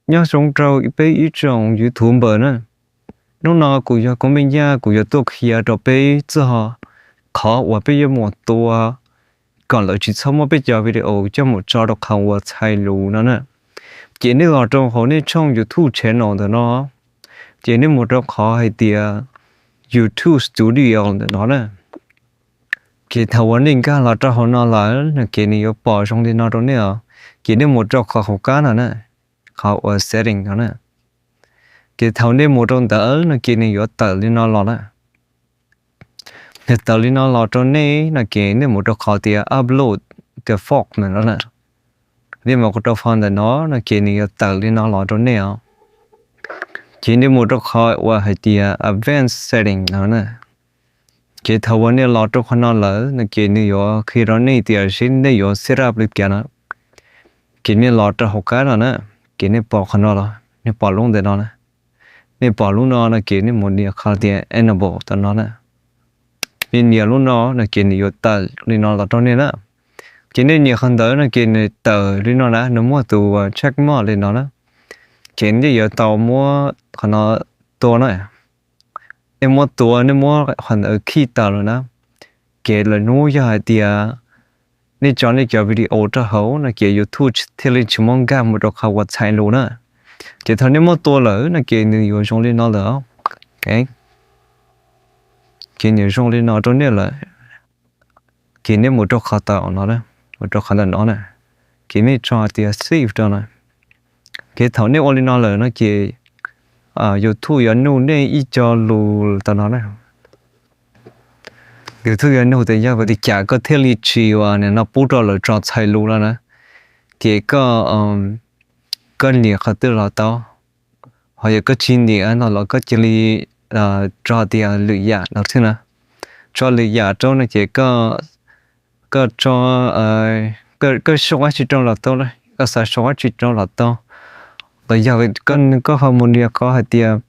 Nyob zoo rau peb ib tsoom YouTuber na. Hnub no kuv yog Koob Npej Yaj, kuv yuav tuaj qhia rau peb txog qhov uas peb yuav mus tua kom lawv tsis txhob muab peb cov video coj mus tso rau qhov uas txhais lus no na. Ces nej los rau hauv nej tshooj YouTube channel ntawm no, ces nej mus rau qhov hais tias YouTube Studio ntawm no na. Ces thaum uas nej nkag los rau hauv no lawm no ces nws yuav pom zoo li no rau nej os. Ces nej mus rau qhov hauv qab no na, qhov uas setting no na. Ces thaum nej mus rau ntawd no ces nws yuav tawm li no los na. Nws tawm li no los rau nej no ces nej mus rau qhov tias upload default no na. Nej mus rau qhov ntawm no no ces nws yuav tawm li no los rau nej os. Ces nej mus rau qhov uas hais tias advanced setting no na. Ces thaum uas nej los rau qhov no lawm no ces nws yuav qhia rau nej tias seb nej yuav set up li cas no. Ces nej los rau hauv qab no na, ces nej pom qhov no los, nej pom lub ntawm no na. Nej pom lub no no ces nej mus nias qhov tias enable tam no na. Nej nias lub no no ces nws yuav tawm li no los rau nej na. Ces nej nias qhov ntawd no ces nws tawm li no na, nws muaj tus check mark li no na. Ces nej yuav tau muab qhov no tua na. Nej muab tua, nej muab qhov ntawd khij tawm lawm na. Ces lwm hnub yog hais tias nej tso nej cov video rau hauv no ces YouTube thiaj li tsis muab nkag mus rau qhov uas txhais lus na. Ces thaum nej muab tua lawm no ces nws yuav zoo li no lawm. Ces nws zoo li no rau nej lawm. Ces nej mus rau qhov tawm no, mus rau qhov ntawm no na. Ces nej tso tias save rau no. Ces thaum nej ua li no lawm no ces YouTube yuav nug nej ib co lus tam no na. YouTube yuav nug tias yog vim li cas koj thiaj li tsis ua no pub rau lawv tso txhais lus no na. Ces koj, koj nias qhov twg los tau, ho yog koj tsis nias no los koj cia li tso tias lwm yam no xwb na. Tso lwm yam rau no ces koj, koj sau dab tsi rau los tau, koj xav sau dab tsi rau los tau. Los yog koj ho mus nias qhov hais tias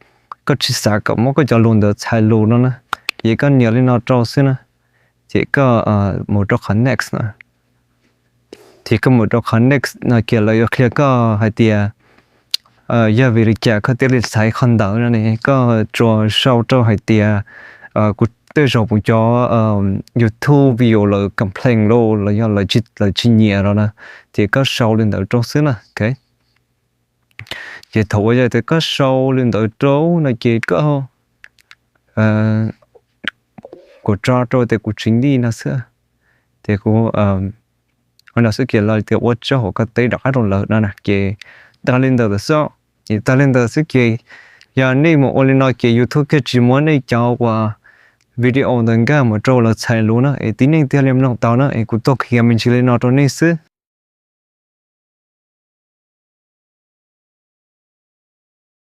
koj tsis xav kom muab koj cov lus ntawd txhais lus no na, ces koj nias li no rau xwb na. Ces koj mus rau qhov next no. Ces koj mus rau qhov next no ces lawv yuav qhia koj hais tias yog vim li cas koj thiaj li xaiv qhov ntawd no ne, koj tsuas sau rau hais tias kuv tej zaum kuv cov YouTube view lawv complain los los yog lawv tsis nyiam los na, ces koj sau li ntawd rau xwb na. Ces thaum uas yog tias koj sau li ntawd rau no ces koj, kuv tso rau tias kuv tsis nyiam no xwb, ces kuv no xwb ces lawv tias ua tsaug uas koj teb rov qab rau lawv no na. Ces tag li ntawd xwb, tag li ntawd xwb ces yog nej mus ua li no ces YouTube thiaj tsis muab nej cov uas video ntawd nkag mus rau lawv txhais lus na, es tib neeg thiaj li mloog tau na. Es kuv tuaj qhia me ntsis li no rau nej xwb.